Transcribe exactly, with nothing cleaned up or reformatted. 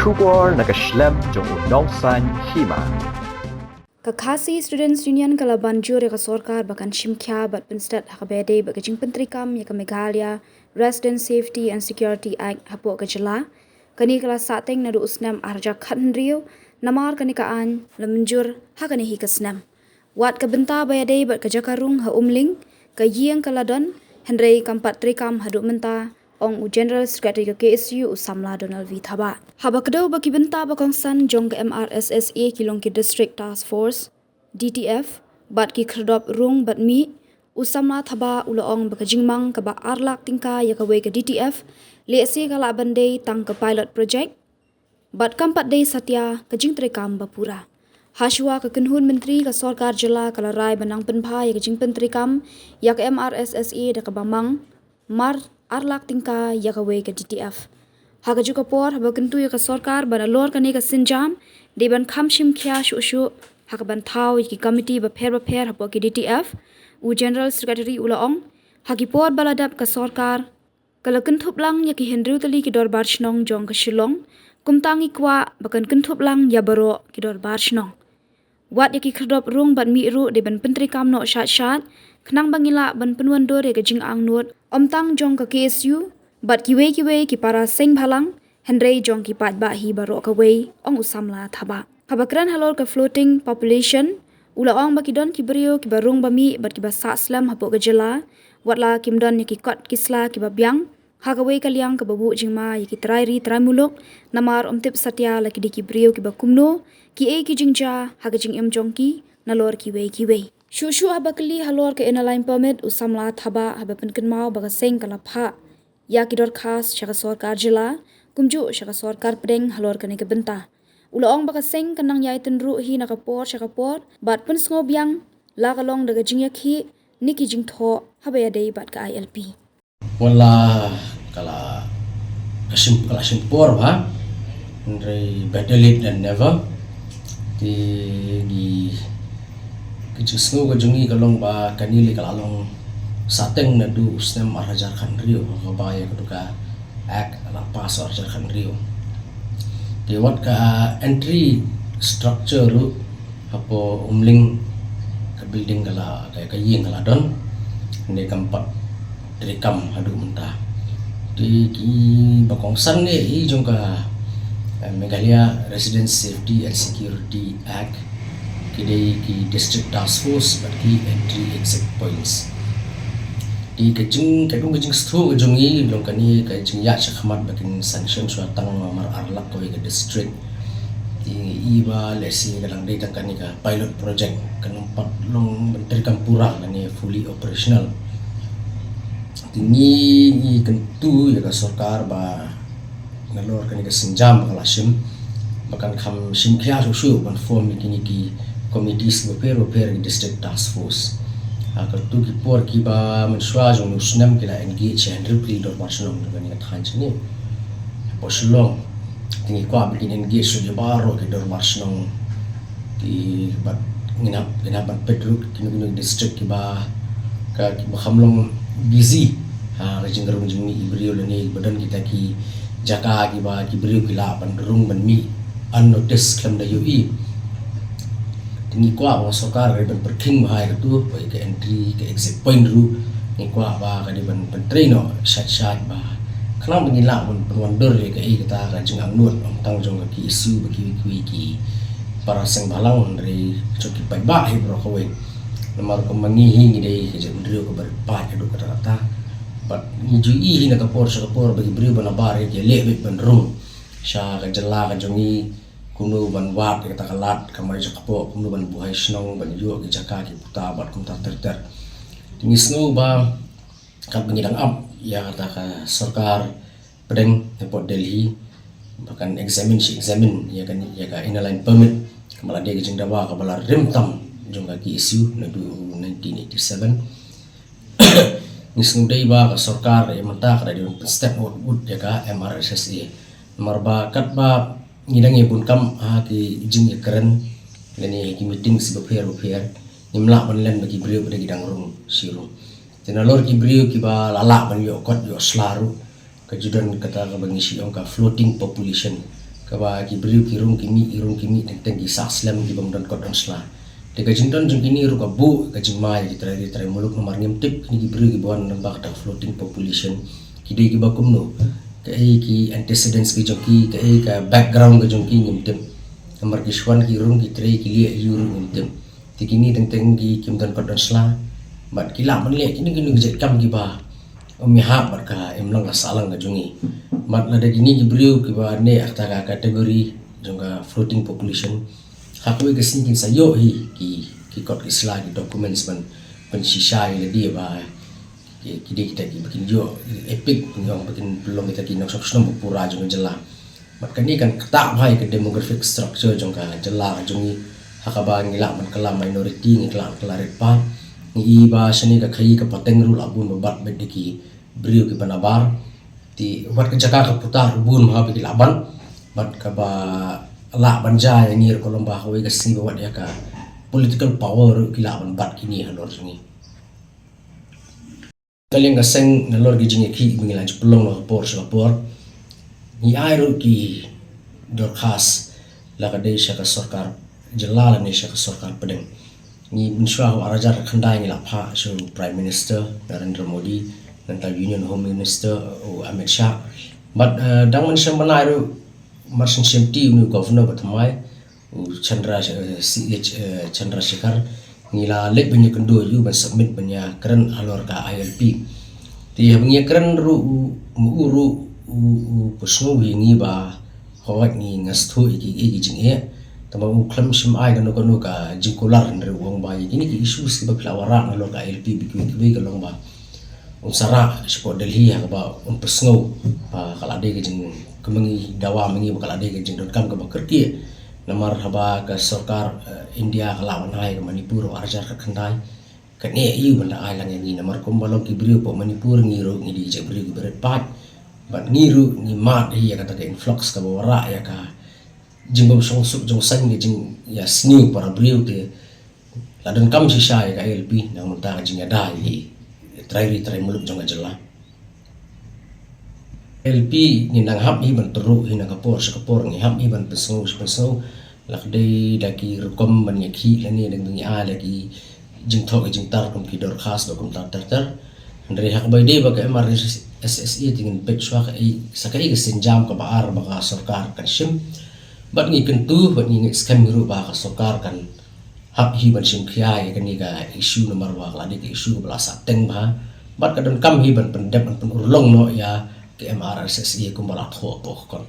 Khubor na ka shlem jong u Nongsaiñ Hima. Ka Khasi Students Union ka la ban jur ïa ka sorkar ba kan shim khia bad pynstet ha kaba ïadei bad ka jingpyntreikam ïa ka Meghalaya Resident Safety and Security Act hapoh ka jylla. Kane ka la sahteng naduh u snem ar hajar khathynriew, namar kane ka aiñ la mynjur ha kane hi ka snem. Wat ka bynta ba ïadei bad ka jaka rung ha Umling, ka ïing ka la don, hynrei kam pat treikam haduh mynta, ong u General Secretary ka K S U u samla Donald V Thabah. Haba kdew ba ki bynta ba kongsan jong ka M R S S A ki long ki District Task Force, D T F, bad ki khyrdop rung bad mih, u samla Thabah u la ong ba ka jingmang kaba ar lak tyngka ïa kawei ka D T F, lehse ka lah ban dei tang ka pilot project, bad kam pat dei satia ka jingtreikam ba pura. Hashwa ka kynhun myntri ka sorkar jylla ka la rai ban nang pynbha ïa ka jingpyntreikam ïa ka M R S S A da kaba mang mar ar lak tyngka ïa kawei ka D T F. Ha kajuh ka por, haba kyntu ïa ka sorkar ba nalor kane ka sienjam, dei ban kham shim khia shuh shuh ha kaban thaw ïa ki komiti bapher bapher hapoh ki D T F, u General Secretary u la ong, ha ki por ba la dep ka sorkar ka la kynthup lang ïa ki hynriew tylli ki dorbar shnong jong ka Shillong, kumta ngi kwah ba kan kynthup lang ïa baroh ki dorbar shnong. Wat ïa ki khyrdop rung bad mih ruh dei ban pyntreikam noh shait shait, khnang ba ngi lah ban pynwandur ïa ka jingangnud, ym tang jong ka K S U, bad kiwei kiwei ki para seng bhalang, hynrei jong ki paidbah hi baroh kawei, ong u samla Thabah. Haba kren halor ka floating population, u la ong ba ki don ki briew kiba rung ba mih bad kiba sah slem hapoh ka jylla, wat la kim don ïa ki kot ki sla kiba biang, ha kawei ka liang kaba buh jingma ïa ki trai ri trai muluk, namar ym tip satia la ki dei ki briew kiba kumno, kiei ki jingjia ha ka jingim jong ki, nalor kiwei kiwei. Shuh shuh haba kylli halor ka Inner Line Permit, u samla Thabah haba pynkynmaw ba ka seng ka la phah ïa ki dorkhas sha ka sorkar jylla, kumjuh sha ka sorkar pdeng halor kane ka bynta. U la ong ba ka seng kan nang ïai tynruh hi na ka por sha ka por, bad pynsngew biang, la ka long da ka jingïakhih ne ki jingthoh haba ïadei bad ka I L P. Wat la ka la, ka shim, ka la shim por bha, hynrei better late than never. Te ngi, ka jingsngew ka jong ngi ka long ba kane lei ka la long sahteng naduh u snem ar hajar khathynriew, kaba ïa katu ka Act la pass ar hajar khathynriew. Te wat ka entry structure ruh hapoh Umling, ka building ka la, ka, ka ïing ka la don, ne kam pat treikam haduh mynta. Te kiba kongsan ne i jong ka, eh, Meghalaya Resident Safety and Security Act, ki dei ki District Task Force bad ki entry exit points. Te ka jing, ka dung ka jingstad ka jong ngi long kane ka jingïaid shakhmat ba kin sanction shuwa tang mar ar lak kawei ka district. Te i ba lehse ka dang dei tang kane ka pilot project, kan ym pat long ban treikam pura lane fully operational. Te ngi, ngi kyntu ïa ka sorkar ba nalor kane ka sienjam ba ka la shim, ba kan kham shim khia shuh shuh ban form ïa kine ki committees bapher bapher, ki District Task Force. Ha katu ki por kiba mynshuwa jong u snem ki la engage ïa hynriew tylli ki dorbar shnong jong kane ka thaiñ jong ngi hapoh Shillong. Te ngi kwah ba kin engage shuh ïa baroh ki dorbar shnong. Te bad ngin hap, ngin hap ban peit ruh kino kino ki district kiba, ka, kiba kham long busy ha ka jingrung jingmih ki briew lane ba don kita ki jaka kiba ki briew ki lah ban rung ban mih unnoticed khlem da ïohi. Te ngi kwah ba ka sorkar ka dei ban pyrkhing bha ïa katu, ba ïa ka entry, ka exit point ruh ngi kwah ba ka dei ban pyntrei noh shait shait bha, khnang ba ngin lah ban pynwandur ïa kaei kata ka jingangnud, ym tang jong ka K S U bad kiwei kiwei ki para seng bhalang, hynrei jong ki paidbah hi baroh kawei. Namar kumba ngi hi ngi dei ka jaitbynriew kaba rit paid haduh katta katta. Bad ngi ju i hi na ka por sha ka por ba ki briew ba nabar ki leh beit ban rung sha ka jylla ka jong ngi, kumno ban wad ïa kata ka lad kamai jakpoh, kumno ban buhai shnong, ban ïoh ki jaka ki puta bad kumta ter ter. Te ngi sngew ba katba ngi dang ap ïa kata ka sorkar pdeng hapoh Delhi ba kan examine shi examine ïa ka, ïa ka Inner Line Permit, kaba la dei ka jingdawa kaba la rim tam jong ka K S U naduh nineteen eighty-seven. Ngi sngew dei ba ka sorkar ïa mynta ka dei ban pynstep ngut ngut ïa ka M R S S A. Namar ba katba ngi dang ïa bun kam ha ki jingïakren lane ki meeting shi bapher bapher, ngim lah ban len ba ki briew ba dei ki dang rung shi rung. Te nalor ki briew kiba la lah ban ïoh kot ïoh sla ruh, ka ju don kata kaba ngi shu ong ka floating population. kaba ki briew ki rung ki mih, ki rung ki mih teng teng ki sah slem ki bym don kot don sla. Te ka jingdon jong kine ruh ka buh ka jingma ïa ki trai ri trai muluk namar ngim tip kine ki briew kiba wan lyngba kata ka floating population ki dei kiba kumno, kaei ki antecedents ki jong ki, kaei ka background ka jong ki ngim tip. Namar ki shu wan ki rung ki trei ki lieh aiu ruh ngim tip. Te kine teng teng ki kim don kot don sla bad ki lah ban leh kine kine ki jait kam kiba ym ïahap bad ka imlang ka sahlang ka jong ngi. Bad lada kine ki briew kiba ne ha kata ka category jong ka floating population, ha kawei ka sngi kin sa ïoh hi ki, ki kot ki sla, ki documents ban pynshisha ïa lade ba ki, ki dei kita kiba kin ïoh EPIC, pynïong ba kin pynlong kita ki nongshong shnong ba pura jong ka jylla. Bad kane kan ktah bha ïa ka demographic structure jong ka jylla ka jong ngi, ha kaba ngi lah ban kylla minority, ngi lah ban kylla rit paid. Ngi i ba shane ka khaii ka pateng ruh la bun ba bat beit da ki briew kiba nabar. Te wat ka jaka ka puta ruh bun bha ba ki lah ban, bad kaba lah ban jia ïa ngi ruh ka long ba ha kawei ka sngi ba wat ïa ka political power ruh ki lah ban bat kine halor jong ngi. Ka liang ka seng, nalor ki jingïakhih ba ngi la ju pynlong na ka por sha ka por, ngi ai ruh ki dorkhas, la ka dei sha ka sorkar jylla lane sha ka sorkar pdeng. Ngi mynshuwa ha u ar hajar khatkhyndai ngi la phah sha u Prime Minister Narendra Modi, nangta Union Home Minister u Amit Shah. Bad, eh, dang mynshem bnai ruh, mar shen shim ti, une u Governor ba thymmai, u Chandra, eh, C H, eh, Chandrasekhar, ngi la leit ban ïakynduh ïa u ban submit ban ïakren halor ka I L P. Te haba ngi ïakren ruh u, ma u ruh u, u pynsngew ïa ngi ba hooid ngi ngam sngewthuh ïa ki, ïa ki jingeh. Tangba u khlem shym ai kano kano ka jingkular, hynrei u ong ba ïa kine ki issues kiba phi la wanrah halor ka I L P ba kiwei kiwei ka long ba un sa rah sha Delhi ha kaba un pynsngew ba ka la dei ka jing, ka ma ngi dawa ma ngi ba ka la dei ka jingdonkam kaba kyrkieh. Namar haba ka sorkar, eh, India ka la wanhai ka Manipur ha u ar hajar khatkhyndai, kan ïeh aïu ban da ai lang ïa ngi, namar kumba long ki briew hapoh Manipur ngi ruh ngi dei ki jait briew kiba rit paid. Bad ngi ruh ngi mad hi ïa kata ka influx kaba wanrah ïa ka jingbym shong suk jong saiñ, ka jingïasniew para briew. Te la donkam shisha ïa ka I L P na ka bynta ka jingïada ïa ki trai ri trai muluk jong ka jylla. I L P ngi nang hap hi ban tyrwa hi na ka por sha ka por, ngi hap hi ban pynsngew sha pynsngew, la ka dei da ki rukom ban ïakhih lane da ngi ai da ki jingthoh ki jingtar kum ki dorkhas bad kumta ter ter. Hynrei ha kaba ïadei bad ka M R S S A te ngin peit shuwa kaei, sa kaei ka sienjam kaba ar ba ka sorkar kan shim. Bad ngi kyntu bad ngi ngeit skhem hi ruh ba ka sorkar kan hap hi ban shim khia ïa kane ka issue namar ba ka la dei ka issue kaba la sah teng bha. Bad ka donkam hi ban pyndep ban pynurlong noh ïa ka M R S S A kumba la thoh hapoh ka kon.